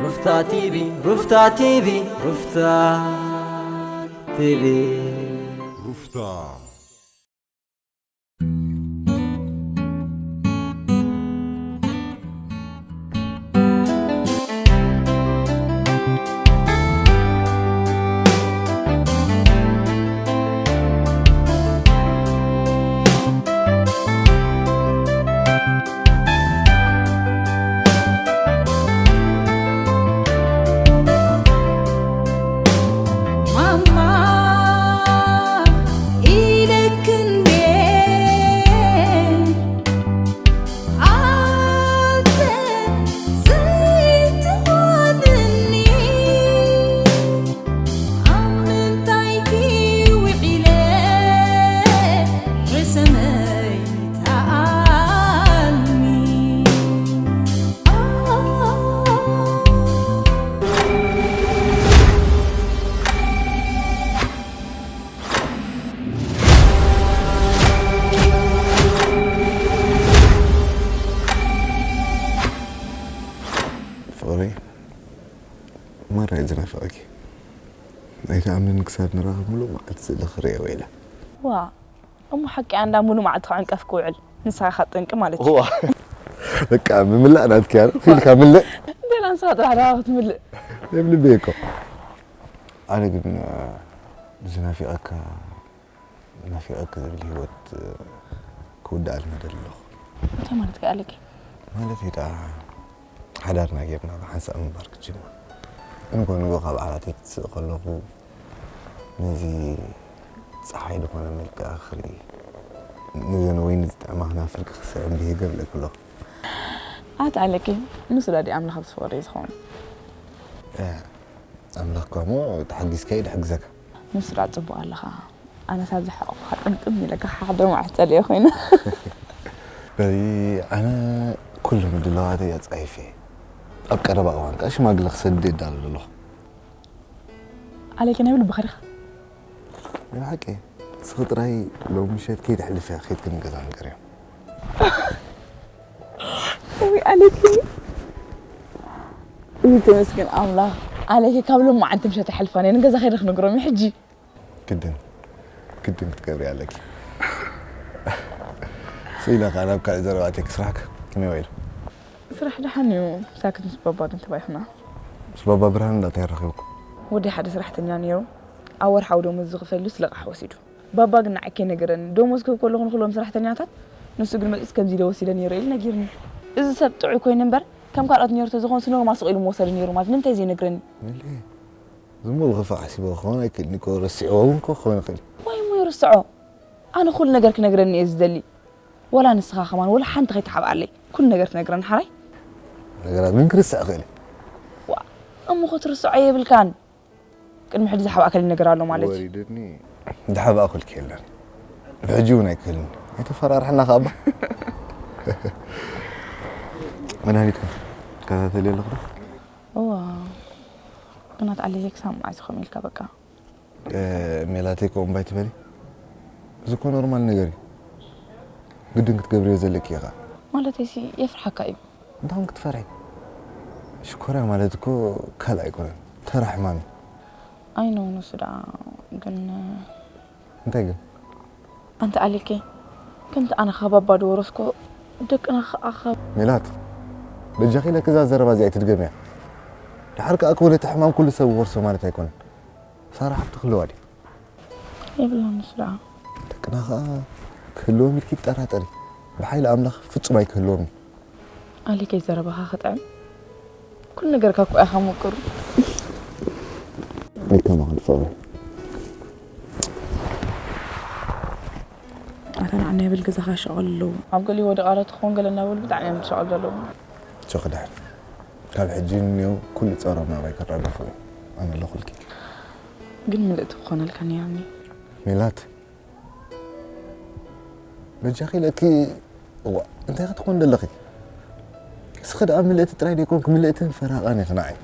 ሩፍታ ቲቪ፣ ሩፍታ ቲቪ፣ ሩፍታ ቲቪ። ሩፍታ። ፍቕረይ፣ ማራ እየ ዝናፍቐኪ። ኣይትኣምንን፣ ክሳብ ንራኸብ ምሉእ መዓልቲ ስእሊ ክርእዮ ኢለ። ዋ፣ እሞ ሓቂ ኣንዳ ሙሉ መዓልቲ ክዕንቀፍ ክውዕል፣ ንስኻ ኢኻ ጠንቂ ማለት እዩ። ዋ፣ በቃ ምምላእ ናትኪ እያ። ኺልካ ምልእ። እንዴላ ንስኻ ጥራሕ ዳኻ ክትምልእ። የብልቤ እኮ። ኣነ ግን፣ ብዝናፊቐካ ናፊቐኪ ዝብል ህይወት ክውዳእ ኣልመደ ኣለኹ። እንታይ ማለት ከ ኣለኪ? ማለት ደኣ ሓዳርና ጌርና ብሓንሳእ ምንባር ክጅምር። ንጎ ንጎ ካብ ዓራተይ ክትስእ ከለኹ ነዚ ጸሓይ ዝኾነ መልክዓ ክርኢ፣ ነዘን ወይኒ ዝጥዕማ ክናፍር ክስዕም ብሄገ እብለኪ ኣለኹ። ኣታ ኣለኪ፣ ንሱ ዳዲ ኣምላኽ ብዝፈቐዶ እዩ ዝኸውን። እ፣ ኣምላኽ እኳ እሞ ተሓጊዝካ እዩ ድሕግዘካ። ንሱ ደኣ ጽቡቕ ኣለኻ። ኣነስ ኣብዚ ሓቑፍኻ ጥምጥም ኢለካ ሓደ መዓልቲ ጸሊኤ ኮይነ። በዚ ኣነ ኩሉ ምድላዋተይ ኣጻይፈ እየ። ኣብ ቀረባ እዋን ከኣ ሽማግለ ክሰድድ እየ እዳሎ ዘለኹ። ኣለኪ ናይ ብልቢ ከዲኻ? ናይ ብሓቂ። ንስኺ ጥራይ ሎሚ ምሸት ከይተሕልፍያ ከይድኪ ንገዛ ንገርዮ። እውይ ኣለኪ። እውይ ተመስገን ኣምላኽ። ኣለኪ ካብ ሎሚ መዓልቲ ምሸት ኣይሓልፋን እየ። ንገዛ ከይደ ክነግሮም እዩ ሕጂ። ግድን፣ ግድን ክትገብሪ ኣለኪ። ስኢለ ከኣ ናብ ካልእ ዘረባ ኣትየኪ፣ ስራሕኪ ከመይ ውዒሉ? ስራሕ ደሓን እዩ። ሳክት ምስ ባባ ግን ተባኢኽና። ምስ ባባ ብርሃን እንዳ እንታይ ረኺብኩም? ወዲ ሓደ ሰራሕተኛ ነይሩ። ኣብ ወርሓዊ ደሞዝ ዝኽፈል ሉስ ልቓሕ ወሲዱ። ባባ ግን ንዓይ ከይነገረኒ፣ ደሞዝ ክህብ ከለኹ ንኹሎም ሰራሕተኛታት፣ ንሱ ግን መጺኡስ ከምዚ ኢለ ወሲደ ነይረ ኢሉ ነጊርኒ። እዚ ሰብ ጥዑይ ኮይኑ እምበር፣ ከም ካልኦት ነይሩ ተዝኾንስ ኖርማል ስቕ ኢሉ ምወሰደ ነይሩ ማለት ንምንታይ ዘይነግረኒ? መለየ። ዝም ብሎ ክፋእ ሓሲቡ ክኸውን ኣይክእልን እኮ፣ ረሲዕዎ እውን እኮ ክኸውን ይኽእል። ዋይ እሞ ይርስዖ። ኣነ ኩሉ ነገር ክነግረኒ እየ ዝደሊ። ወላ ንስኻ ከማን ወላ ሓንቲ ከይትሓብኣለይ። ኩሉ ነገር ትነግረኒ ሓራይ? ነገራት ግን ክርስዕ ይኽእል እዩ። ዋ፣ እሞ ክትርስዖ የብልካን። ቅድሚ ሕጂ ዝሓብኣካለይ ነገር ኣሎ ማለት እዩ። ወሪድኒ። ዝሓብኣኩልኪ የለን። ብሕጂ እውን ኣይክህልን። ኣይተፈራርሕና ከኣ እባ። መድሃኒትኩም ትከታተልዮ ኣለኹ ዶ? እዋ። ግናት ኣለየ ክሳብ መዓዝ ከምኡ ኢልካ በቃ? እ፣ ሜላተይ ከምኡ እምባ ኣይትበሊ። እዚ እኮ ኖርማል ነገር እዩ። ግድን ክትገብርዮ ዘለኪ ኢኻ። ማለተይሲ የፍርሓካ እዩ። እንታይ ክትፈርሒ? ሽኮርያ ማለት እኮ ካልእ ኣይኮነን። ተራ ሕማም እዩ። ኣይ ኖ፣ ንሱ ደኣ ግን እንታይ ግን? ኣንታ ኣሌኬ፣ ከምቲ ኣነ ካብ ኣባ ዝወረስኮ ደቅና ከኣ ካብ ሜላት፣ በጃኺ ኢለኪ እዛ ዘረባ እዚኣ ኣይትድገምያ። ደሓር ከኣ ክወለቲ ሕማም ኩሉ ሰብ ይወርሶ ማለት ኣይኮነን። ሳራ ሓፍቲ ክህልዋ ድዩ? የብላን ንሱ ደኣ። ደቅና ከኣ ክህልዎም ኢልኪ ትጠራጠሪ። ብሓይሊ ኣምላኽ ፍጹም ኣይክህልዎም እዩ። ኣሌከይ ዘረባኻ ክጥዕም። ኩሉ ነገርካ እኮ ኢኻ ምቁር። ኣይከማኻን ፍቕሪ። ኣታ ንዓና ይብል ገዛኻ ይሸቐሉ ኣለዉ። ኣብ ገሊኡ ወደቓ ዶ ትኸውን ገለ እናበሉ ብጣዕሚ እዮም ዝሸቐሉ ዘለዉ። ቸኺ ደሓን። ካብ ሕጂ ንኔው ኩሉ ጸሮም ናባይ ከራግፉ እዮም። ኣነ ኣለኹልኪ። ግን ምልእቲ ክኾነልካ ነይሩኒ። ሜላት። በጃኺ ኢለኪ። እዋ፣ እንታይ ክትኮን ደለኺ? እስኺ ደኣ ምልእቲ ጥራይ ደይኮንኪ፣ ምልእትን ፈራቓን ኢኺ ንዓይ።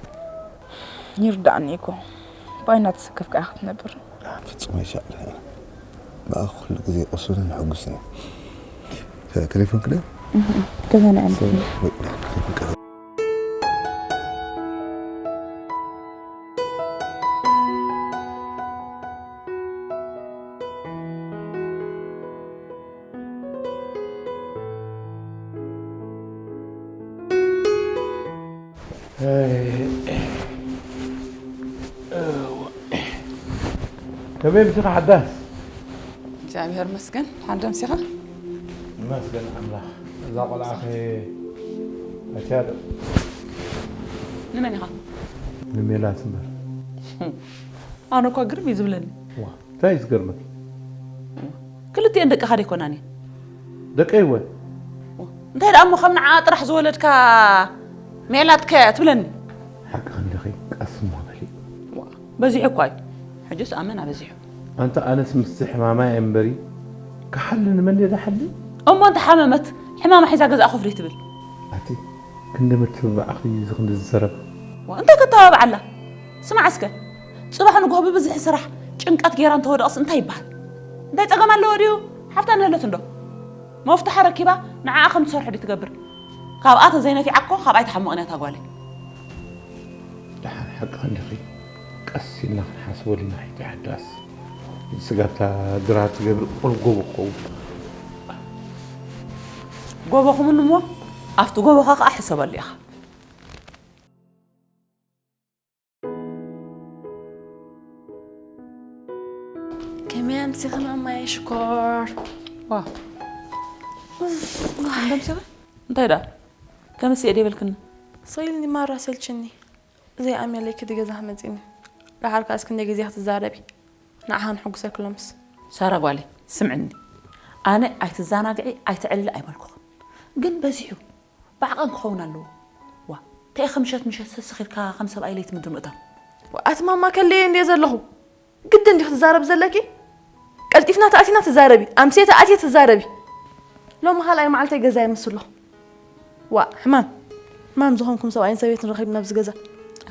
ይርዳእኒ እኮ። ብኣይ እናተሰከፍካ ኢኻ ክትነብር። ፍጹም ኣይሻዕልን። ብኣኺ ኩሉ ግዜ ቅሱንን ሕጉስን እየ። ተ-፣ ቴሌፎንኪ ዶ? እህ፣ ገዛ ንዕም። ወይ፣ ቴሌፎንኪ። ከመይ ምሲኻ ሓዳስ? እግዚኣብሔር ይመስገን። ሓንደ ምሲኻ? ይመስገን ኣምላኽ። እዛ ቆልዓ ኸ ኣትያ ዶ? ንመን ኢኻ? ንሜላት እምበር። ኣነ እኳ ግርም እዩ ዝብለኒ። ዋ፣ እንታይ እዩ ዝገርመኪ? ክልቲኤን ደቅኻ ደይኮናን እየ። ደቀይ እወ። እንታይ ደኣ እሞ ከም ንዓ ጥራሕ ዝወለድካ ሜላት ከ ትብለኒ? ሓቂ ክንዲኺ ቀስ እሞ በሊ። ዋ፣ በዚሑ እኳ እዩ። ሕጅስ ኣመና በዚሑ። ኣንታ ኣነስ ምስቲ ሕማማ እየ እምበሪ ክሓሊ ንመን እየ ዝሓሊ? እሞ እንተ ሓመመት ሕማማ ሒዛ ገዛኣ ኮፍ ደይ ትብል? ኣቲ ክንዲ ምትብባዕኺ እዚ ክንዲ ዝዘረብ። ዋ፣ እንታይ ከተባብዓላ? ስማዕ እስከ፣ ጽባሕ ንግሆ ብብዝሒ ስራሕ ጭንቀት ጌራ እንተወደቕስ እንታይ ይበሃል? እንታይ ጸገም ኣለዎ ድዩ? ሓፍታ ንህለት እንዶ መፍትሓ ረኪባ ንዓኣ ከም ትሰርሖ ድዩ ትገብር? ካብኣ ተዘይነፊዓ እኮ ካብኣ ኣይትሓምቕን እያ እታ ጓለይ። ደሓን ሓቂ ክንዲኺ ቀስ ኢልና ክንሓስበሉ ኢና። ሕጂ ሓዳስ ስጋብታ ድራር ትገብር ቁሩብ ጎቦ ክኸውን። ጎቦ ክሙን እሞ ኣብቲ ጎቦኻ ከዓ ሕሰበሉ ኢኻ። ከመይ ኣምሲኺ ማማየ ሽኮር? ዋ፣ እንደምሲኺ እንታይ ደኣ ከምስ እየ ደይበልክኒ? ሰይልኒ ማራ ሰልችኒ። ዘይኣምነለይ ክዲ ገዛ መፂኒ። ደሓር ከኣ እስክንደይ ግዜ ክትዛረቢ ንዓኻን ሕጉሰኪ ሎምስ። ሳራ ጓለይ ስምዕኒ፣ ኣነ ኣይትዘናግዒ ኣይትዕልሊ ኣይበልኩኽን፣ ግን በዚሑ ብዓቐን ክኸውን ኣለዎ። ዋ፣ እንታይ ኢኺ ምሸት ምሸት ሰስኺልካ ከም ሰብኣይ ለይቲ ምድሪ ምእታው? ኣቲ ማማ ከለየ እንድየ ዘለኹ። ግድን ድዩ ክትዛረቢ ዘለኪ? ቀልጢፍና ተኣቲና ትዛረቢ፣ ኣምስየ ተኣትየ ትዛረቢ። ሎሚ ካልኣይ መዓልተይ ገዛ ይምስ ኣለኹ። ዋ ሕማም ሕማም ዝኾንኩም ሰብኣይን ሰበይትን ረኺብና ኣብዚ ገዛ።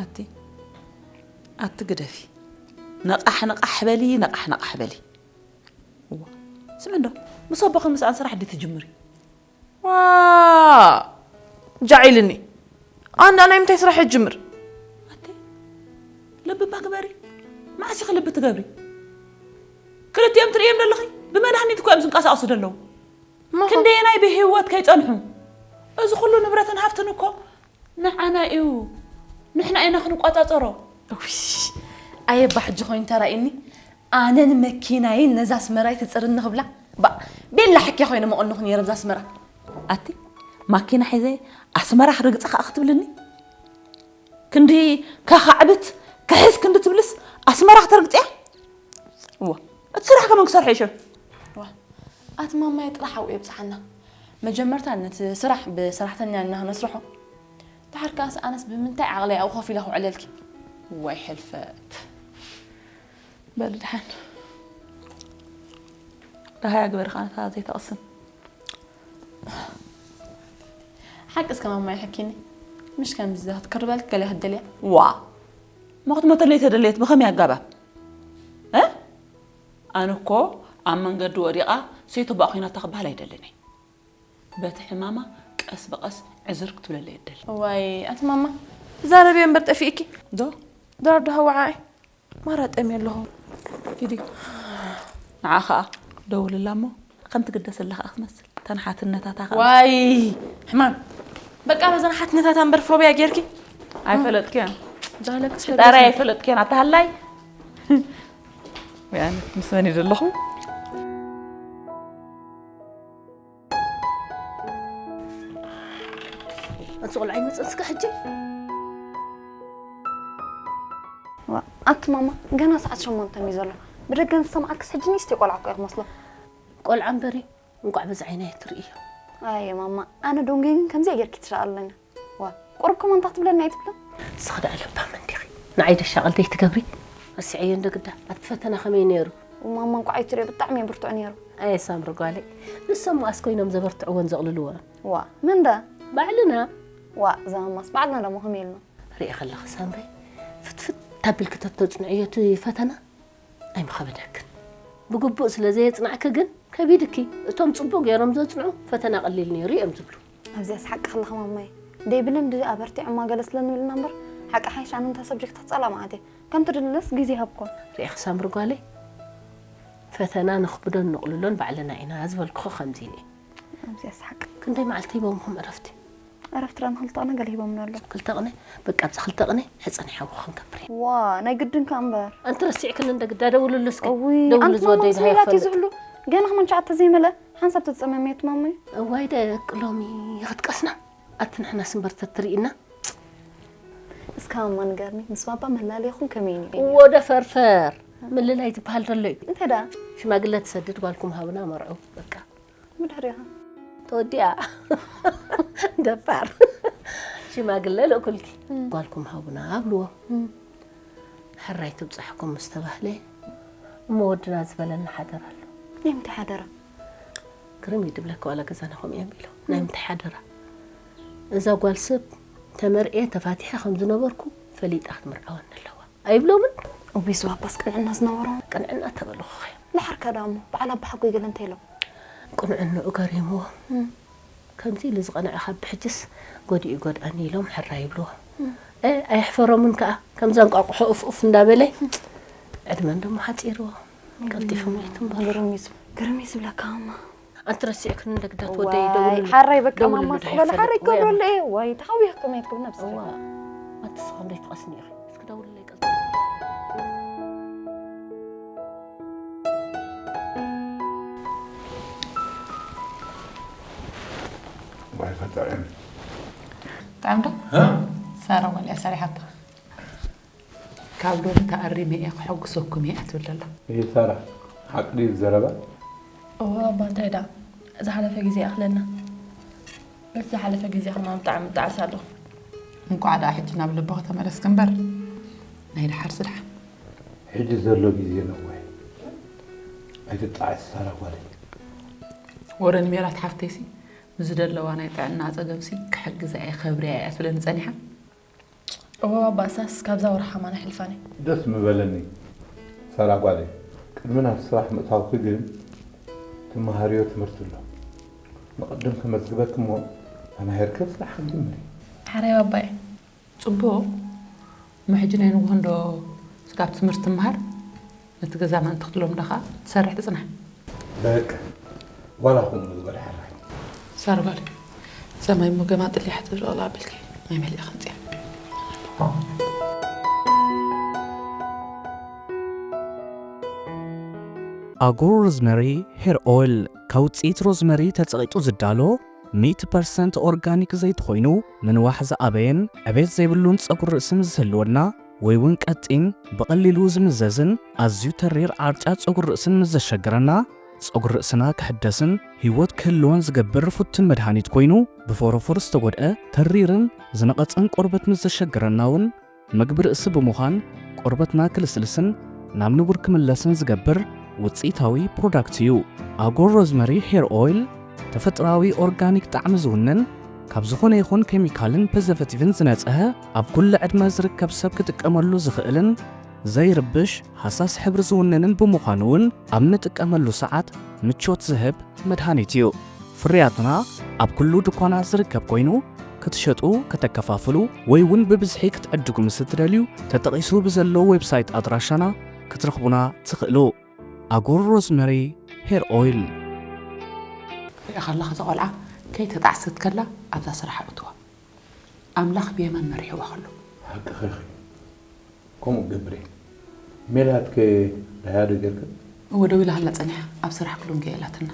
ኣቲ ኣቲ ግደፊ፣ ነቓሕ ነቓሕ በሊ፣ ነቓሕ ነቓሕ በሊ። እዋ፣ ስምዒ እንዶ ምስ ኣቦኽን ምስኣን ስራሕ ድዩ ትጅምሪ? ዋ ጃዒልኒ ኣንዳ ናይ ምንታይ ስራሕ እጅምር? ኣቲ ልቢ እባ ግበሪ። መዓስ ኢኺ ልቢ ትገብሪ? ክልቲኦም ትርእዮም ዘለኺ ብመድሃኒት እኮ እዮም ዝንቀሳቐሱ ዘለዉ። ክንደየናይ ብህይወት ከይጸንሑ? እዚ ኩሉ ንብረትን ሃፍትን እኮ ንዓና እዩ። ንሕና ኢና ክንቆጻጸሮ። ኣየ ባ ሕጂ ኮይኑ ተራእዩኒ። ኣነን መኪናይን ነዛ ኣስመራይ ትጽርኒ ክብላ ባ ቤላ ሕክያ ኮይነ መቐንኹ ነይረ ብዛ ኣስመራ። ኣቲ ማኪና ሒዘ ኣስመራ ክረግጽ ከኣ ክትብልኒ? ክንዲ ከኻዕብት ክሕዝ ክንዲ ትብልስ ኣስመራ ክትረግጽያ? እዋ እቲ ስራሕ ከመን ክሰርሖ ይሽብ? ዋ ኣቲ ማማየ ጥራሕ ኣብኡ የብጽሓና። መጀመርታ ነቲ ስራሕ ብሰራሕተኛ እና ነስርሖ። ድሓር ከኣስ ኣነስ ብምንታይ ዓቕለይ ኣብኡ ኮፍ ኢለ ክውዕለልኪ? ዋይ ሕልፈት። በሊ ድሓን ደሃያ ግበሪ ከኣ ነታ ዘይተቕስን። ሓቂ እስከ ማማየ ሕኪኒ። ምሽ ከምዚ ክትቅርበልክ ገለ ክትደልያ? ዋ እሞ ክትሞተለይ ተደለየት ብኸመይ ኣጋባብ? እ ኣነ እኮ ኣብ መንገዲ ወዲቓ ሰይተባእ ኮይናታ ክበሃል ኣይደልን እየ። በቲ ሕማማ ቀስ ብቐስ ዕዝር ክትብለለይ እደሊ። እዋይ ኣቲ ማማ ትዛረብዮ እምበር ጠፊእኪ። ዶ ዳር ዶ ሃዋዓይ ማራ ጠምየ ኣለኹ። ኪዲ ንዓ ኸዓ ደውልላ እሞ ከም ትግደሰላ ኸዓ ክትመስል እተን ሓትነታታ ኸዓ። ዋይ ሕማም በቃ በዘን ሓትነታታ እምበር ፎብያ ጌርኪ ኣይፈለጥክያን። ጃለክስ ሽጣራ ኣይፈለጥክያን ኣተሃላይ። ወይ ኣነ ምስ መን እዩ ዘለኹ? ኣቲ ቆልዓ ይመፅእ እስከ ሕጂ። ዋ፣ ኣቲ ማማ ገና ሰዓት ሸሞንተ እዩ ዘሎ። ብደገ ንዝሰምዓክስ ሕጂ ንእሽተይ ቆልዓ እኮ እየ ክመስሎ። ቆልዓ እምበሪ እንቋዕ በዚ ዓይና እየ ትርእዮ። ኣየ ማማ፣ ኣነ ዶንጌ ግን ከምዚኣ ጌርኪ ትሸኣለኒ። ዋ፣ ቁሩብ ከማን እንታይ ትብለኒ ኣይትብለን? ንስኺ ደኣ ለባም እንዲኺ። ንዓይ ደሻቐል ደይትገብሪ። ረሲዐዮ እንዶ ግዳ። ኣቲ ፈተና ከመይ ነይሩ? ማማ እንቋዕ ኣይትርእዮ፣ ብጣዕሚ እየ ብርቱዕ ነይሩ። ኣየ ሳምሪ ጓለይ። ንሶም መኣስ ኮይኖም ዘበርትዕዎን ዘቕልልዎን? ዋ፣ መን ዳ? ባዕልና። ዋ፣ እዛ ማማስ ባዕልና ደሞ ከመይ ኢልና? ሪኢ ከለኺ ሳምሪ፣ ፍትፍት ኣቢልኪ ተተጽንዕዮ እቲ ፈተና ኣይምኸበደክን። ብግቡእ ስለ ዘየጽናዕኪ ግን ከቢድኪ። እቶም ጽቡቕ ገይሮም ዘጽንዑ ፈተና ቀሊል ነይሩ እዮም ዝብሉ። ኣብዚኣስ ሓቂ ከለኺ ማማይ። ደይብለን ድዩ ኣበርቲዖማ ገለ ስለ ንብል ኢና እምበር፣ ሓቂ ሓይሽ ኣነ ነታ ሰብጀክት ክጸልኣ መዓት እየ። ከም ትደልለስ ግዜ ይሃብኮ። ሪኢኺ ሳምሪ ጓለይ፣ ፈተና ነኽብዶን ነቕልሎን ባዕልና ኢና ዝበልኩኺ ከምዚ ኢለ እየ። ኣብዚኣስ ሓቂ። ክንደይ መዓልቲ ሂቦምኹም ዕረፍቲ? ዕረፍቲ ዳኣ ንክልተ ቅነ ገለ ሂቦምና ኣሎ። ክልተ ቅነ? በቃ ኣብዚ ክልተ ቅነ ሕፀን ሓዊ ክንገብር እዩ። ዋ ናይ ግድን ከ እምበር። ኣንቲ ረሲዕክኒ እንደ ግዳ ደውልሉ እስኪ። እውይ ደውሉ ኣንቲ ዝወደይ ማማ ስሚላቲ ዝሃይፋለጥ። ዝህሉ ገና ከማን ሸዓተ ዘይመልአ ሓንሳብ ተፀመመየት ማማይ። እዋይ ደቂ ሎሚ ይኽትቀስና ኣቲ ንሕናስ እምበር ተትርኢና። እስካ ማማ ንገርኒ ምስ ባባ መላለይኹም ከመይ እዩ? ወደ ፈርፈር ምልላይ ዝበሃል ዘሎ እዩ። እንታይ ደኣ? ሽማግለ ትሰድድ ጓልኩም ሃቡና መርዑ በቃ። ብድሕሪኻ ተወዲኣ ደፋር ሽማግለ ልእኩልኪ ጓልኩም ሃቡና ኣብልዎ። ሕራይ ትብፃሕኩም ምስ ተባህለ እሞ ወድና ዝበለና ሓደራ ኣሎ። ናይ ምንታይ ሓደራ? ግርም እዩ ድብለካ ዋላ ገዛና ከምኡ እዮም ኢሎም። ናይ ምንታይ ሓደራ? እዛ ጓል ሰብ ተመርዕየ ተፋቲሐ ከም ዝነበርኩ ፈሊጣ ክትምርዓወኒ ኣለዋ። ኣይብሎምን? እውይ ዝዋባስ ቅንዕና ዝነበሮ። ቅንዕና ተበልኹ ኸ። ንሓርካ ደኣ እሞ በዓል ኣባ ሓጎይ ገለ እንታይ ኢሎም? ቅንዕንኡ ገሪምዎ። ከምዚ ኢሉ ዝቐንዐ ካብ ብሕጅስ ጎዲኡ ይጎድኣኒ ኢሎም ሕራይ ይብልዎ። እ ኣየሕፈሮምን ከኣ ከምዛ እንቋቑሖ ኡፍ ኡፍ እንዳበለ ዕድመን ደሞ ሓጺርዎ። ቀልጢፉ ሞይቱ እምበር። ግርም እዩ ዝብ- ግርም እዩ ዝብለካ እማ። ኣንቲ ረሲዕክኒ እንደ ግዳት ወደይ ዋይ፣ ደውልሉ። ሓራይ በቃ ደውልሉ ማማ ድሓር ስበለ ሓራይ ፈለጥ። ክገብረሉ እየ። ዋይ ተሓዊኽኩም እየትኩም ነብስኹም። እዋ ኣቲ ስኻ እንዶ ይትቐስኒ ኢኺ። እስኪ ደውልለይ ቀልጢ። ዋይ ፈጣሪ። ጥዕምዶ? ሳራ ዋልያ ሰሪሓታ። ካብ ሎሚ ተኣሪመ እየ ክሐጉሰኩም እየ ትብል ዘላ። እይ ሳራ ሓቂ ድዩ ዘረባ? እወ ኣባ እንታይ ደኣ ዝሓለፈ ግዜ ይኣኽለና። ምስ ዝሓለፈ ግዜ ከማን ብጣዕሚ እጣዕስ ኣለኹ። እንቋዕ ደኣ ሕጂ ናብ ልብኺ ተመለስኪ እምበር ናይ ደሓርሲ ደሓን። ሕጂ ዘሎ ግዜ ነዊሕ ኣይትጣዓሲ ሳራ ጓለይ። ወረ ንሜላት ሓፍተይሲ ንዝደለዋ ናይ ጥዕና ጸገምሲ ክሕግዛ እየ ከብርያ እያ ትብለኒ ጸኒሓ። እወ ባባ እሳስ ካብዛ ወርሒ ከማን ኣይሕልፋን እየ። ደስ ምበለኒ ሳራ ጓለይ። ቅድሚ ናብ ስራሕ ምእታውኪ ግን ትመሃርዮ ትምህርቲ ኣሎ። ንቕድም ከመዝግበኪ እሞ ተማሂርኪ ስራሕ ክትጅምሪ። ሓራይ ባባየ። ጽቡቕ እሞ ሕጂ ናይ ንግሆ እንዶ ስጋብ ትምህርቲ ትመሃር። ነቲ ገዛ ምእንቲ ክትልምዶ ኸኣ ትሰርሕ ትጽናሕ። በቃ ዋላ ከምኡ ንግበር ሕራይ። ሳርባል ሰማይ እሞ ገማጥል ይሓትት ኣላ ኣቢልኪ ማይ መሊኣ ከምጽያ። ኣጎር ሮዝመሪ ሄር ኦይል ካብ ውፅኢት ሮዝመሪ ተፀቒጡ ዝዳሎ ሚእቲ ፐርሰንት ኦርጋኒክ ዘይቲ ኮይኑ ምንዋሕ ዝኣበየን ዕቤት ዘይብሉን ፀጉሪ ርእሲ ምስ ዝህልወና ወይ እውን ቀጢን ብቐሊሉ ዝምዘዝን ኣዝዩ ተሪር ዓርጫ ጸጉሪ ርእስን ምስ ዘሸግረና ጸጉሪ ርእስና ክሕደስን ህይወት ክህልዎን ዝገብር ፍቱን መድሃኒት ኮይኑ ብፎሮፎር ዝተጎድአ ተሪርን ዝነቐጸን ቆርበት ምስ ዘሸግረና እውን ምግቢ ርእሲ ብምዃን ቆርበትና ክልስልስን ናብ ንቡር ክምለስን ዝገብር ውጽኢታዊ ፕሮዳክት እዩ። ኣጎር ሮዝመሪ ሄር ኦይል ተፈጥሮኣዊ ኦርጋኒክ ጣዕሚ ዝውንን ካብ ዝኾነ ይኹን ኬሚካልን ፕሪዘርቨቲቭን ዝነጽሀ ኣብ ኩሉ ዕድመ ዝርከብ ሰብ ክጥቀመሉ ዝኽእልን ዘይርብሽ ሃሳስ ሕብሪ ዝውንንን ብምዃኑ እውን ኣብ ንጥቀመሉ ሰዓት ምቾት ዝህብ መድሃኒት እዩ። ፍርያትና ኣብ ኩሉ ድኳናት ዝርከብ ኮይኑ ክትሸጡ፣ ከተከፋፍሉ ወይ እውን ብብዝሒ ክትዕድጉ ምስ እትደልዩ ተጠቒሱ ብዘሎ ዌብሳይት ኣድራሻና ክትረኽቡና ትኽእሉ። ኣጎር ሮዝመሪ ሄር ኦይል። ሪኣ ከላኻ እዛ ቆልዓ ከይተጣዕሰት ከላ ኣብዛ ስራሕ ኣእትዋ። ኣምላኽ ብየማን መሪሕዋ ከሎ። ሓቅኺ ኢኺ። ከምኡ ክገብር እየ። ሜላት ከ ደሃያ ዶ ጌርክን? እወ ደዊላ ከላ ጸኒሓ ኣብ ስራሕ ክሉንግያ ኢላትና።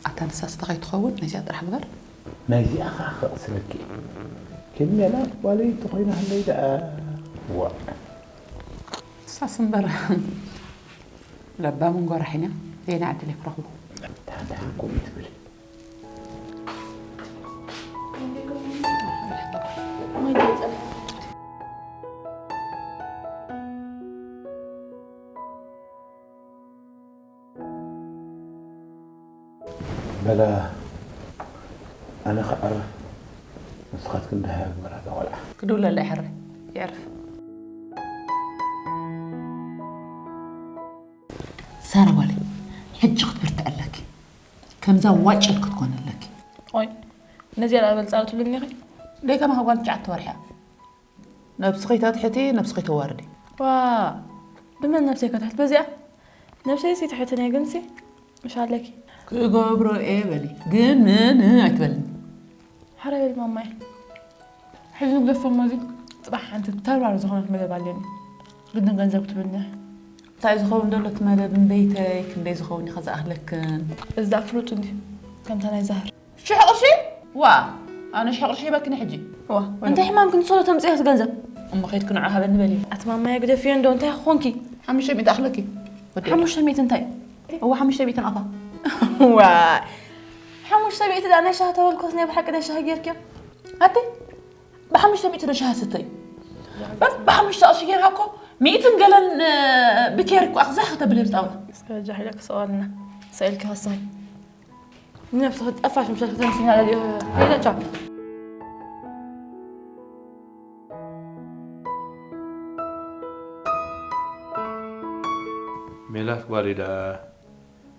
ኣታ ንሳስ ተኸይትኸውን ናይዚኣ ጥራሕ ግበር። ናይዚኣ ኸኣ ከቕስነኪ እየ። ግን ሜላት ጓለይ እንተኾይና ሃለይ ደኣ ዋእ። ንሳስ እምበር ለባምን ጎራሕን እያ። የናይ ዕድል እየ ክረኽቦ። ደሓን ደሓን ከምኡ ትብል። በላ ኣነ ክዕርፍ ንስኻትክን ደሃያ ግበራ እዛ ቆልዓ። ክድውለላ ይሕረ የዕርፍ። ሳራ ጓለይ ሕጂ ክትብርትዒ ኣለኪ። ከምዛ ዋጭል ክትኮኒ ኣለኪ። ኦይ ነዚኣ ደኣ በል ጻል ትብልኒ ኢኺ። ደይ ከማኻ ጓል ትሽዓተ ወርሒ እያ። ነብስኺ ተትሕቲ ነብስኺ ተዋርዲ። ዋእ ብመን ነብሰይ ከትሕት በዚኣ? ነብሰይስ ይትሕትን እየ ግንሲ ምሽ ኣለኪ። ክገብሮ እየ በሊ ግን ን ን ኣይትበልኒ። ሓራይ በሊ ማማየ። ሕዚ ንግደፎ እሞ እዚ ጽባሕ ሓንቲ ተርባር ዝኾነት መደብ ኣለኒ። ግድን ገንዘብ ክትብልኒ። እንታይ ዝኸውን ዘሎ እቲ መደብ እምበይተይ፣ ክንደይ ዝኸውን ኢኻ ዝኣኽለክን? እዚ ደኣ ፍሉጥ እንድዩ፣ ከምታ ናይ ዛህር። ሽሕ ቅርሺ? ዋ፣ ኣነ ሽሕ ቅርሺ ሂበክኒ ሕጂ። ዋ፣ እንታይ ሕማም ክንሶሎ ተምጽኦ እቲ ገንዘብ? እሞ ኸይድኪ ንዑ ሃበኒ በሊ። ኣቲ ማማየ ግደፍዮ እንዶ፣ እንታይ ኮንኪ? ሓሙሽተ ሚእቲ ኣኽለኪ። ወዲ ሓሙሽተ ሚእቲ እንታይ? እዋ፣ ሓሙሽተ ሚእቲ ኣፋ። ዋ፣ ሓሙሽተ ሚእቲ ደኣ ናይ ሻሂ ተበልኮስ ናይ ብሓቂ ናይ ሻሂ ጌርክዮ? ኣቲ ብሓሙሽተ ሚእቲ ዶ ሻሂ ስተይ? በብ ብሓሙሽተ ቅርሺ ጌርካ እኮ ሚእትን ገለን፣ እ፣ ብኬሪ እኮ ኣኽዛህ ከተብል ህብስጣውላ። እስከ ጃሂላ ክሰዋልና ሰኢልካ ሃሳይ። ነፍሲ ክትጠፋሽ ምሸት ከተምሲና ለልዮ። ሄደቻ። ሜላት ጓለይ ደኣ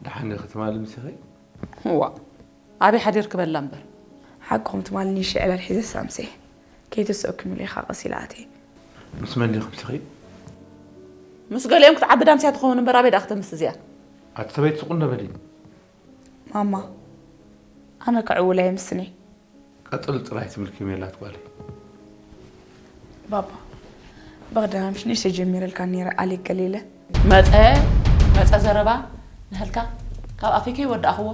ደሓን ዲኺ ትማሊ ምሲኺ? እዋ፣ ኣበይ ሓዲርኪ በላ እምበር። ሓቅኹም ትማሊ ንእሽተይ ዕላል ሒዘ ሳምሴ። ከይተስኦኪ ምልኢኻ ቀስ ኢለ ኣትየ። ምስ መን ዲኺ ምሲኺ? ምስ ገሊኦም ክትዓቢ ዳምስያ ትኸውን እምበር ኣበይ ደኣ ክተምስ እዚኣ? ኣቲ ሰበይቲ ስቕ እንዶ በሊ። ማማ፣ ኣነ ክዕውል ኣይምስኒ። ቀጽሊ ጥራይ ትብልኪ ሜላት ጓለይ። ባባ፣ በቕደም ምሽ ንእሽተይ ጀሚረልካ ነይረ፣ ኣሌክ ገሊለ። መጸ፣ መጸ ዘረባ ንህልካ ካብ ኣፈይ ከይወዳእኽዎ።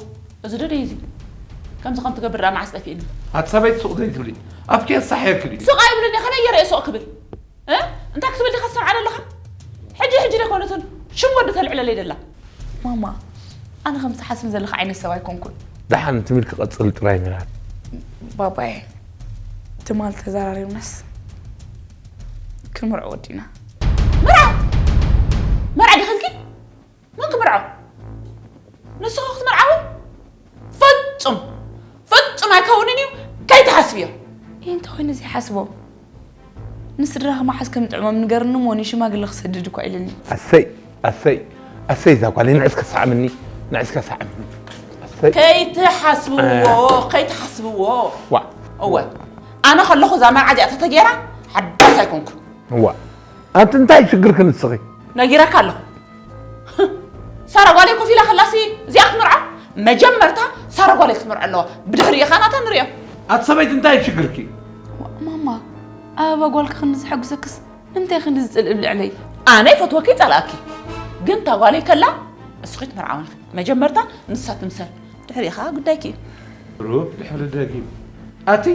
እዚ ዶ ደይ እዚ? ከምዚ ከም ትገብር ደኣ መዓስ ጠፊእኒ? ኣቲ ሰበይቲ ሱቕ ዘይትብሊ። ኣፍኪ የሳሕየኪ ድዩ? ሱቕ ኣይብልን እየ፣ ከመይ ገይረ እየ ሱቕ ክብል? እ? እንታይ ክትብል ዲኻ ትሰምዓ ዘለኻ? ሕጂ፣ ሕጂ ደይኮነትን ሽም ወዲ ተልዕለለይ ደላ። ማማ፣ ኣነ ከም ትሓስቢ ዘለኻ ዓይነት ሰብ ኣይኮንኩን። ደሓን ትብል ክቐጽል ጥራይ ሜላት። ባባዬ፣ ትማል ተዘራሪብናስ ክንምርዖ ወዲና። መርዓ? መርዓ ዲኽልኪ? መን ክምርዖ? ንስኹ ክትምርዓዊ? ፍጹም፣ ፍጹም ኣይከውንን እዩ፣ ከይትሓስብዮ። ይህ እንተኾይኑ ዘይሓስቦ። ንስድራኻ መዓስ ከም ጥዕሞም ንገርኒ እሞ ንሽማግለ ክሰድድ እኳ ኢልኒ። ኣሰይ፣ ኣሰይ፣ ኣሰይ እዛ ጓለይ ንዕስ ከሳዕምኒ፣ ንዕስ ከሳዕምኒ። ኣሰይ። ከይትሓስብዎ፣ እ። ከይትሓስብዎ። ዋ። እወ፣ ኣነ ከለኹ እዛ መርዓ እዚኣ ተተጌራ ሓዳስ ኣይኮንኩን። ዋ። ኣንቲ እንታይ ሽግርኪ ንስኺ? ነጊረካ ኣለኹ። ሳራ ጓለይ ኮፍ ኢላ ከላሲ እዚኣ ክትምርዓ? መጀመርታ ሳራ ጓለይ ክትምርዓ ኣለዋ። ብድሕሪኡ ኸኣ ናታ ንሪኦ። ኣቲ ሰበይቲ እንታይ ሽግርኪ? ማማ፣ ኣበባ ጓልኪ ክንዲ ዘሐጉሰክስ ንምንታይ ክንዲ ዝጽልእ ኣብ ልዕለይ? ኣነ ይፈትወኪ ይጸልኣኪ። ግን እታ ጓለይ ከላ እስኺ ትምርዓውኒ። መጀመርታ ንሳ ትምሰል። ድሕሪኡ ኸኣ ጉዳይኪ እዩ። ሩብ ድሕሪ ደጊም። ኣቲ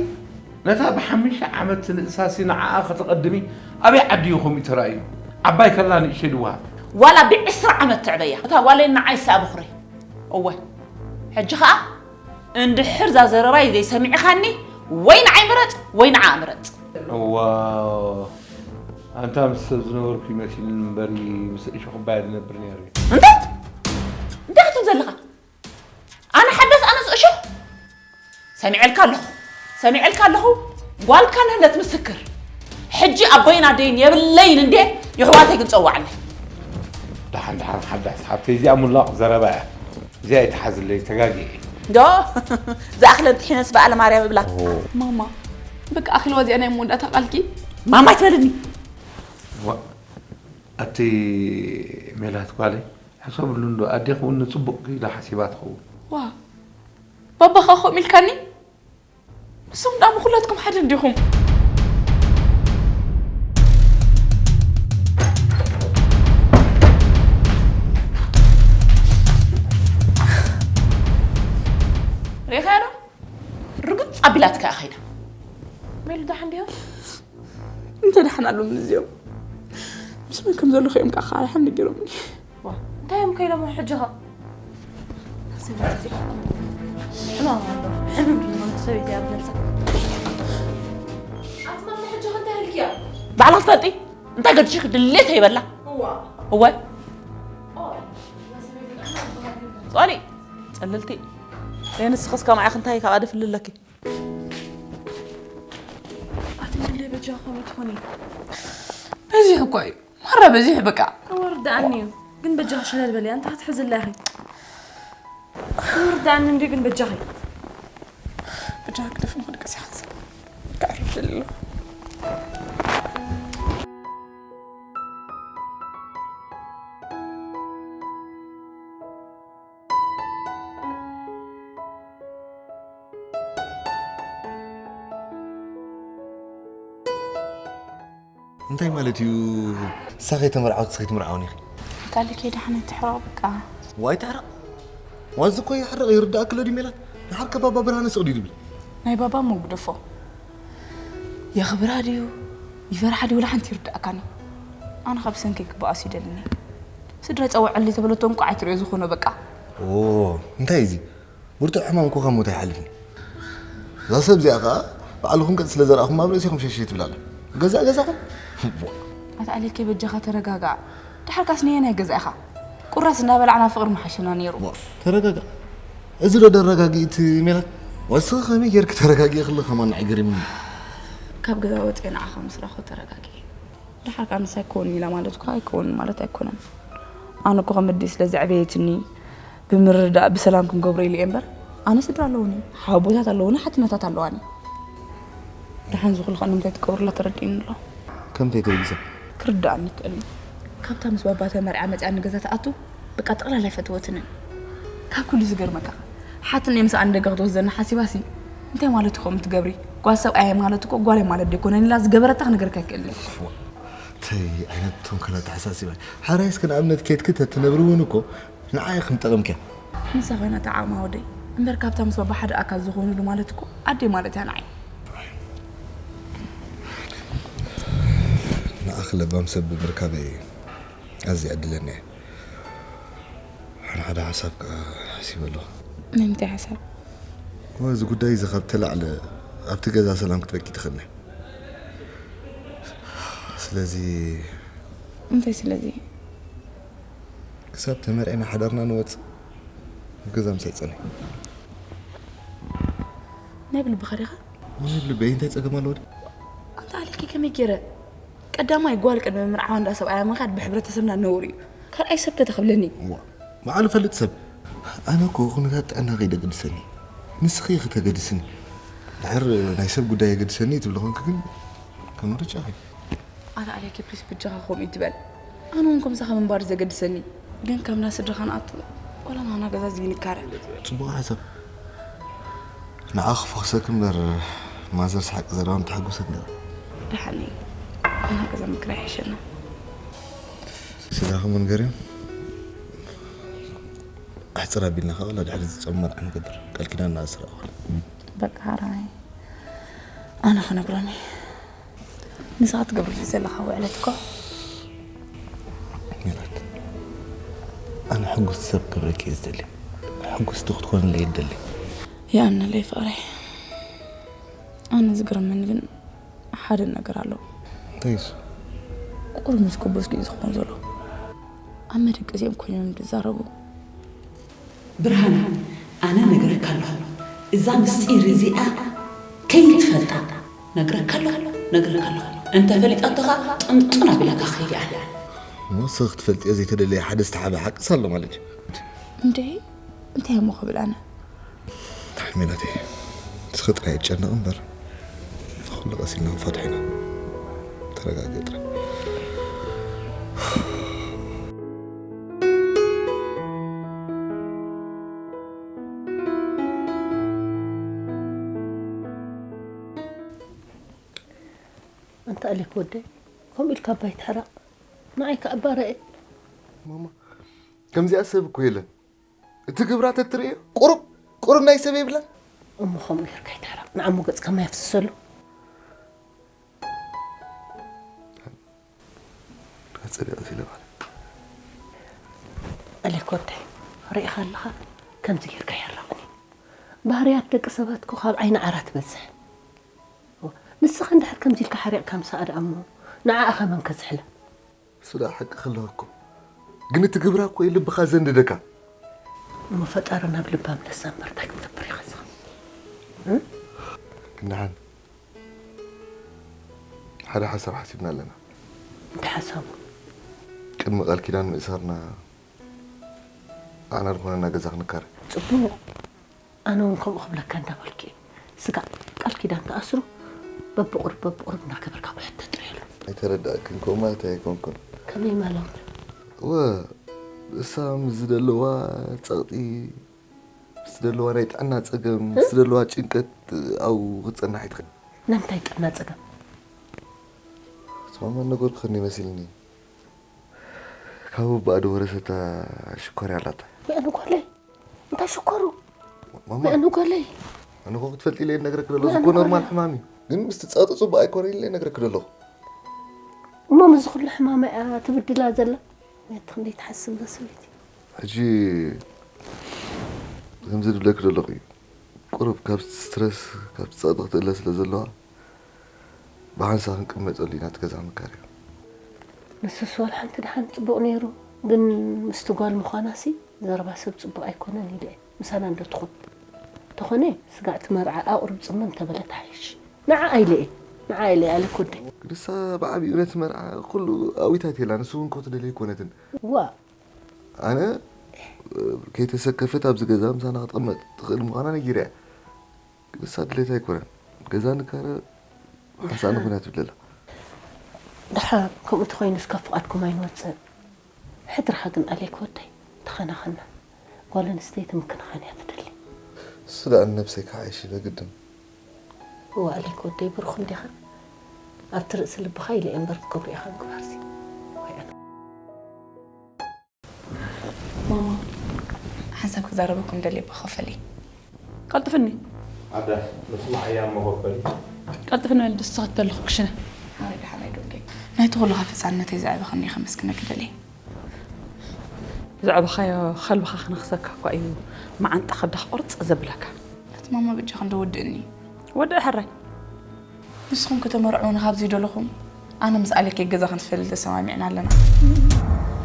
ነታ ብሓሙሽተ ዓመት ትንእሳሲ ንዓኣ ከተቐድሚ ኣበይ ዓዲ እዩ ከምኡ ተራእዩ? ዓባይ ከላ ንእሽተይ ድዋ። ዋላ ብዕስራ ዓመት ትዕበያ። እታ ጓለይ ንዓይ ሰኣ በኹረይ። እወ። ሕጂ ኸኣ እንድሕር እዛ ዘረባይ ዘይሰሚዕኻኒ ወይ ንዓይ ምረጽ ወይ ንዓኣ ምረጽ። እዋ፣ ኣንታ ምስ ሰብ ዝነበርኩ ይመሲልኒ እምበሪ ምስ እሾኽ እባ እየ ዝነብር ነይረ። እንታይ? እንታይ ክትብል ዘለኻ? ኣነ ሓዳስ ኣነስ እሾኽ? ሰሚዐልካ ኣለኹ፣ ሰሚዐልካ ኣለኹ። ጓልካ ንህለት ምስክር። ሕጂ ኣቦይን ኣደይን የብለይን እንዴ፣ የሕዋተይ ግን ጸዋዕለይ። ደሓን፣ ደሓን ሓዳስ ሓብተይ፣ እዚኣ ሙላቕ ዘረባ እያ። እዚኣ ኣይትሓዝለይ፣ ተጋጊየ። ዶ? ዝኣኽለን ጥሒነስ በኣለ ማርያም እብላ። ኦ። ማማ፣ በቃ ኣኺልዋ እዚኣ ናይ መወዳእታ ቃልኪ። ማማ ኣይትበልኒ። ዋ፣ ኣቲ ሜላት ጓለይ፣ ሕሰብሉ እንዶ፣ ኣዴኺ እውን ንጽቡቕ ኢላ ሓሲባ ትኸውን። ዋ፣ ባባኻ ከምኡ ኢልካኒ? ንስኹም ደኣ ኩላትኩም ሓደ እንዲኹም። ርኢኻያ ዶ? ርግጽ ኣቢላትካ እያ ኸይዳ። ሜሉ ደሓን ድያ? እንታይ ደሓን ኣለዎም እዚኦም? ምስ መን ከም ዘለኹ እዮም ከኣ ካልሓም ነጊሮምኒ። ዋ፣ እንታይ እዮም ከ ኢሎም ሕጂ ኸ? ሰበይቲ እዚኣ ሕማም ኣለዋ። ሕምም ድዩ ዝኾነ ሰበይቲ እያ ብመልሳ። ኣቲ ማማ ሕጂ ኸ እንታይ ኢልክያ? ባዕላ ትፈልጢ? እንታይ ገድሽኪ ድሌት ኣይበላ? እዋ። እወ። ኦ፣ እዛ ሰበይቲ ደኣ ሕማም ዝበሃል የለን። ጾሊ፣ ጸልልቲ። ደይ ንስኽስ ከማይ ኢኺ እንታይ ካብ ኣደ ፍልለኪ? ኣቲ መለይ በጃ ከምኡ ትኾኒ። በዚሑ እኮ እዩ። ማራ በዚሑ በቃ። ኣወርዳኣኒ እዩ። ግን በጃ ሸለል በሊ፣ ኣንታ ክትሕዝላ ኢኺ። ኣወርዳኣኒ እንዲ ግን በጃኺ። በጃ ክደፍ ንኽድቅስ ይሓንሰብ። ከዕርፍ ደሊ ኣለኹ። እንታይ ማለት እዩ? ንሳ ከይተመርዓወት ንስኺ ትምርዓወኒ ኢኺ? ቃልከ ደሓን ትሕረቕ በቃ። ዋይ ትሕረቕ። ዋዚ እኮ ይሕረቕ ይርዳእክሎ ድዩ ሜላት? ድሓር ከባባ ብርሃነ ስቕ ድዩ ድብል? ናይ ባባ እሞ ግደፎ። የኽብራ ድዩ ይፈርሓ ድዩ ወላ ሓንቲ ይርዳእካኒ። ኣነ ካብ ሰንከይ ክበኣስ ይደልኒ። ስድራ ጸውዐሊ ተበለቶ እንቋዕ ኣይትሪኦ ዝኾኖ በቃ። ኦ እንታይ እዚ? ብርቱዕ ሕማም እኮ ካብ ሞት ኣይሓልፍን። እዛ ሰብ እዚኣ ከዓ ባዕልኹም ገጽ ስለ ዘርኣኹም ኣብ ርእሲኹም ሸሸ ትብል ኣላ። ገዛእ ገዛኹም? ኣታ ኣሌኬ በጃኻ ተረጋጋዕ። ድሓርካስ ነየናይ ገዛ ኢኻ? ቁራስ እንዳበላዕና ፍቕሪ ምሓሸና ነይሩ። ተረጋጋዕ። እዚ ዶ ደረጋጊ እቲ ሜላት? ወስኺ ከመይ ጌርኪ ተረጋጊ ክልኽ ከማን ንዓይ ገሪምኒ። ካብ ገዛ ወፂአ ንዓኻ ምስ ረኸ ተረጋጊ። ድሓር ከዓ ንሳ ኣይከውን ኢላ ማለት እኮ ኣይከውን ማለት ኣይኮነን። ኣነ እኮ ከም ኣዲ ስለ ዘዕበየትኒ ብምርዳእ ብሰላም ክንገብሮ ኢለ እየ እምበር ኣነ ስድራ ኣለውኒ፣ ሓቦታት ኣለውኒ፣ ሓትነታት ኣለዋኒ። ደሓን ዝኹሉ ከዓ ንምንታይ ትገብሩላ ተረዲእኒ ኣሎ። ከምንታይ ተበጊሳ? ክርዳእኒ ይክእል እዩ። ካብታ ምስ ባባ ተመርዕያ መፅያ ንገዛ ትኣቱ በቃ ጠቕላላ ኣይፈትወትንን። ካብ ኩሉ ዝገርመካ ሓትነይ ምሳኣ ንደገ ክትወስደኒ ሓሲባሲ እንታይ ማለት እዩ ከምኡ ትገብሪ? ጓል ሰብኣይ ማለት እኮ ጓለይ ማለት ደይኮነን ኢላ ዝገበረታ ክነግረካ ይክእል እየ። እንታይ ዓይነት ተንኮል ኣተሓሳሲባ እዩ? ሓራይ እስከ ንኣብነት ኬድኪ ተትነብሪ እውን እኮ ንዓይ ከም ጠቐምኪ እያ። ንሳ ኮይና እታ ዓቕማ ወደይ እምበር ካብታ ምስ ባባ ሓደ ኣካል ዝኾኑሉ ማለት እኮ ኣደይ ማለት እያ ንዓይ። ንዓኺ ለባም ሰብ ብምርካበይ ኣዝየ ዕድለኛ እየ። ሓነ ሓደ ሓሳብ ከዓ ሓሲበ ኣለኹ። ናይ ምንታይ ሓሳብ? እዚ ጉዳይ እዚ ካብ ተላዕለ ኣብቲ ገዛ ሰላም ክትበቂ ትኽእል እያ። ስለዚ እንታይ ስለዚ ክሳብ ተመርዕና ሓዳርና ንወፅእ ኣብ ገዛ ምሳይ ፅንሒ። ናይ ብልብኻ ዲኻ? ናይ ብልበይ እንታይ ፀገም ኣለዎ? ኣንታ ኣሌኪ ከመይ ገይረ ቀዳማይ ጓል ቅድሚ ምርዓዋ እንዳ ሰብኣያ ምኻድ ብሕብረተሰብና ነውሪ እዩ። ካልኣይ ሰብ ከተኽብለኒ። እዋ፣ ባዕሉ ፈልጥ ሰብ። ኣነ እኮ ኩነታት ጥዕና ከይደገድሰኒ ንስኺ ኢኺ ተገድስኒ። ድሕር ናይ ሰብ ጉዳይ የገድሰኒ ትብሊ ኮንኪ ግን ከም ምርጫኺ። ኣታ ኣሌኪ ፕሊስ ብጃኻ ከምኡ ይትበል። ኣነ እውን ከምሳኻ ምንባር ዘገድሰኒ ግን ከም ናይ ስድራኻ ንኣቱ ወላ ናና ገዛ ዝይንካረ። ጽቡቕ ሓሳብ። ንዓኺ ክፈኽሰኪ እምበር ማዘር ሰሓቂ ዘረባ ምተሓጎሰት ነይራ። ደሓን እዩ። ኣና ገዛ ምክራይ ይሕሸና። ስድራኹም ንገርዮም። ኣሕፅር ኣቢልና ከዓ ወላ ድሕሪ ዝፀመር ንገብር ቃል ኪዳን ንኣስር ኣዋል። በቃ ሓራይ ኣነ ክነግሮም እየ። ንስኻ ትገብርሉ ዘለኻ ውዕለት እኮ ሜላት፣ ኣነ ሕጉስቲ ሰብ ክገብረኪ እየ ዝደሊ። ሕጉስቲ ክትኮንለይ ይደሊ። ይኣምነለይ ፍቕረይ። ኣነ ዝገርመኒ ግን ሓደ ነገር ኣሎ። እንታይ እሱ? ቁሩብ ምስ ኮቦስ ድዩ ዝኸውን ዘሎ? ኣብ መደቀሲኦም ኮይኖም ድዛረቡ። ብርሃነ፣ ኣነ ነግረካ ኣለኹ፣ እዛ ምስጢር እዚኣ ከይትፈልጣ ነግረካ ኣለኹ፣ ነግረካ ኣለኹ። እንተ ፈሊጣቶ ኸኣ ጥንጡን ኣቢላ ክኸይድ እያ። እሞ ንስኺ ክትፈልጥዮ ዘይተደለየ ሓደ ዝተሓብአ ሓቅስ ኣሎ ማለት እዩ። እንዴ እንታይ እሞ ክብል ኣነ? ኣይ ሜላተይ፣ ንስኺ ጥራይ ኣይትጨነቒ እምበር፣ ንኹሉ ቀስ ኢልና ክንፈትሖ ኢና። ተረጋግኢ ጥራይ። ኣንታ ኣሌክ ወደይ፣ ከምኡ ኢልካ እባ ኣይትሕረቕ። ንዓይ ከኣ እባ ርኤ። ማማ፣ ከምዚኣ ሰብ እኮ የለን። እቲ ግብራ ተትርእዮ ቁሩብ ቁሩብ ናይ ሰብ የብላን። እሞ ከምኡ ጌርካ ኣይትሕረቕ። ንዓሞ ገጽካ ማይ ኣፍስሰሉ። ኣጸቢቐ ኢለ ማለት። ኣሌክ ወደይ፣ ርኢኻ ኣለኻ? ከምዚ ጌርካ ኣይሕረቕን እዩ። ባህርያት ደቂ ሰባት እኮ ካብ ዓይኒ ዓራት በዝሕ። ንስኻ እንድሕር ከምዚ ኢልካ ሓሪቕካ ምሳኣ ደኣ እሞ ንዓኣ ከመን ከዝሕላ? እሱ ደኣ ሓቂ ከለኻ እኮ። ግን እቲ ግብራ እኮ እዩ ልብኻ ዘንድደካ። እሞ ፈጣሪ ናብ ልባ ምለሳ እምበር እንታይ ክትገብር ኢኻ እስኻ? ክንደሓን ሓደ ሓሳብ ሓሲብና ኣለና። እንታይ ሓሳቡ? ቅድሚ ቃል ኪዳን ምእሳርና ንዓና ዝኾነና ገዛ ክንካረ። ጽቡቕ። ኣነ እውን ከምኡ ክብለካ እንዳበልኩ እየ። ስጋዕ ቃል ኪዳን ተኣስሩ በብቑሩብ በብቑሩብ እናገበርካ ብሕቶ ጥርየሉ። ኣይተረዳእክን ከምኡ ማለት ኣይኮንኩን። ከመይ ማለት? እወ እሳ ምስ ዝደለዋ ጸቕጢ፣ ምስ ዝደለዋ ናይ ጥዕና ጸገም፣ ምስ ዝደለዋ ጭንቀት ኣብኡ ክትጸንሕ ኣይትኽእል። ናይ ምንታይ ጥዕና ጸገም? ማማ ነገርኩኽኒ መሲልኒ። ካብ ኣቦኣ ዝወረሰታ ሽኮርያ ኣላታ። መእኑ ጓለይ? እንታይ ሽኮሩ? ማማ፣ መእኑ ጓለይ? ኣነ እኮ ክትፈልጢ ኢለ እየ ዝነግረኪ ዘለኹ። እዚ እኮ ኖርማል ሕማም እዩ። ግን ምስ ትጻወቲ ጽቡቕ ኣይኮነን ኢለ እየ ዝነግረኪ ዘለኹ። እሞ ምስዚ ኩሉ ሕማማ እያ ትብድላ ዘላ? ነቲ ክንደይ ትሓስብ እዛ ሰበይቲ። ሕጂ ከምዚ ዝብለኪ ዘለኹ እዩ። ቁሩብ ካብ ስትረስ፣ ካብ ጸቕጢ ክትእለ ስለ ዘለዋ፣ ብሓንሳእ ክንቅመጠሉ ኢና እቲ ገዛ ምካርዮ። ንሱስ ዋላ ሓንቲ ደሓን ጽቡቕ ነይሩ፣ ግን ምስቲ ጓል ምዃናሲ ዘረባ ሰብ ጽቡቕ ኣይኮነን ኢለ እየ። ምሳና እንዶ ትኹን። ተኾነ ስጋዕ እቲ መርዓ ኣቑርብ ጽምም ተበለ ትሓይሽ። ንዓኣ ኢለ እየ። ንዓኣ ኢለ እየ ኣሌክ ወደይ። ግድሳ ብዓቢኡ ነቲ መርዓ ኩሉ ኣዊታት የላ፣ ንሱ እውን ኮ ትደልዮ ኣይኮነትን። ዋእ! ኣነ ከይተሰከፈት ኣብዚ ገዛ ምሳና ክትቕመጥ ትኽእል ምዃና ነጊረያ። ግድሳ ድሌታ ኣይኮነን። ገዛ ንካረ ሓንሳእ ንኹና ትብል ኣላ። ደሓን ከምኡ እንተኾይኑስ ካብ ፍቓድኩም ኣይንወጽእን። ሕድርኻ ግን ኣሌክ ወደይ ተኸናኸና። ጓል ኣንስተይቲ ምክንኻን እያ ትደሊ። እሱ ደኣ ንነብሰይ ክሓይሽ እዩ በግድን። እዋ ኣሌክ ወደይ ብሩኽ እንዲኻ ኣብቲ ርእሲ ልብኻ ኢለ እየ እምበር ክገብሮ ኢኻ ምግባርሲ። ወይ ኣነ። ማማ ሓንሳብ ክዛረበኩም ደልየ እባ ኮፍ በሊ። ቀልጥፍኒ ኣደ ምስማዕ እያ እሞ ኮፍ በሊ። ቀልጥፍኒ በል ድስቲ ክተልኹ ክሽነ። ሓመይ ደሓን ኣይዶንኬ። ናይቲ ኩሉ ካብ ህፃንነተይ ዘዕበኸኒ ከመስግነኪ ደልየ። ዘዕበኻዮ ከልብኻ ክነኽሰካ እኳ እዩ መዓንጣ ከብድኻ ቁርፅ ዘብለካ። ኣቲ ማማ በጃኺ እንዶ ወድእኒ። ወድእ ሕራይ። ንስኹም ከተመርዕዉኒ ካብዚ ይደለኹም ኣነ ምስ ኣሌክ ገዛ ክንፈልል ተሰማሚዕና ኣለና።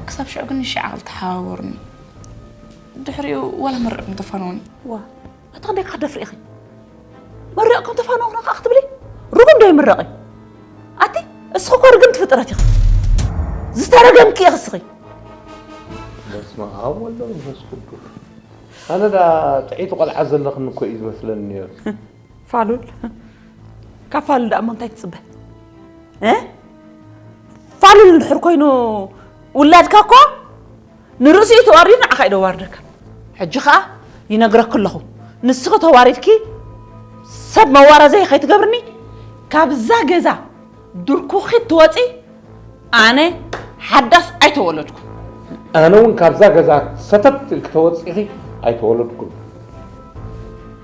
ክሳብ ሽዑ ግን ንሽዓ ክልተሓባበሩኒ። ድሕሪኡ ዋላ መርዕኹም ተፋነዉኒ። ዋ ኣታ ክንደይ ክትደፍሪ ኢኺ? መሪቕኩም ተፋነውኹና ከዓ ክትብሊ? ርጉም ዶ ይምረቕ እዩ? ኣቲ እስኺ እኮ ርግምቲ ፍጥረት ኢኺ። ዝተረገምኪ ኢኺ እስኺ። በስመ ኣብ ወወልድ ወመንፈስ ቅዱስ። ኣነ ዳ ጥዒቲ ቆልዓ ዘለኽኒ እኮ እዩ ዝመስለኒ ነይሩ። ፋሉል ካብ ፋሉል ደኣ እሞ እንታይ ትፅበ? እ? ፋሉል እንድሕር ኮይኑ ውላድካ እኮ ንርእሲኡ ተዋሪዱ ንዓኻ እዩ ደዋርደካ። ሕጂ ኸኣ ይነግረኪ ኣለኹ ንስኺ ተዋሪድኪ ሰብ መዋረዘይ ከይትገብርኒ ካብዛ ገዛ ድርኩኺት ትወፂ ኣነ ሓዳስ ኣይተወለድኩ። ኣነ እውን ካብዛ ገዛ ሰተት ኢልኪ ተወፂኺ ኣይተወለድኩን።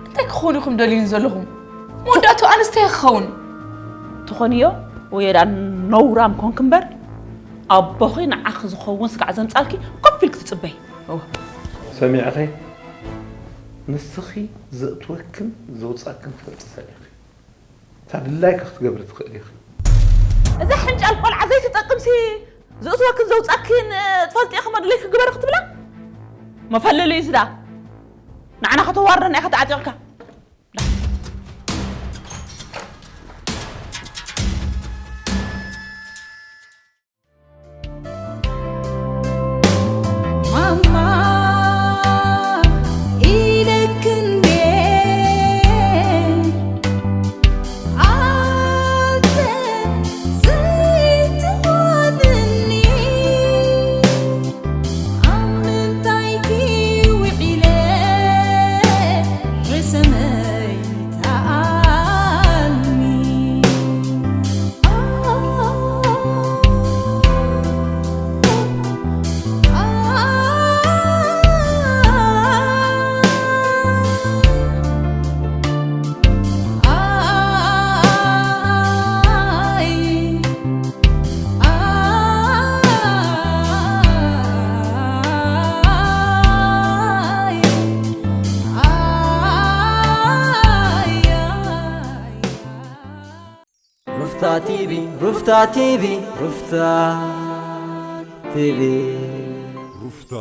እንታይ ክኾኑ ኢኹም ደልዩን ዘለኹም? መወዳእቱ ኣነስ እንታይ ክኸውን? ትኾንዮ ወይ ዳ ነውራም ኮንክ እምበር ኣቦኺ ንዓኺ ዝኸውን ስጋዕ ዘምጻልኪ ኮፍ ኢልኪ ትጽበይ። እወ። ሰሚዕኺ? ንስኺ ዘእትወክን ዘውጻክን ትፈልጢ ሰብ ኢኺ። እታ ድላይኪ ክትገብሪ ትኽእሊ ኢኺ። እዛ ሕንጫል ቆልዓ ዘይትጠቅምሲ ዘእትወክን ዘውጻክን ትፈልጢ ኢኺ መድለይ ክግበር ክትብላ መፈለለዩ ዝዳ ንዓና ከተዋርደና ኢኻ ተዓጢቕካ። ሩፍታ ቲቪ ሩፍታ ቲቪ ሩፍታ ቲቪ ሩፍታ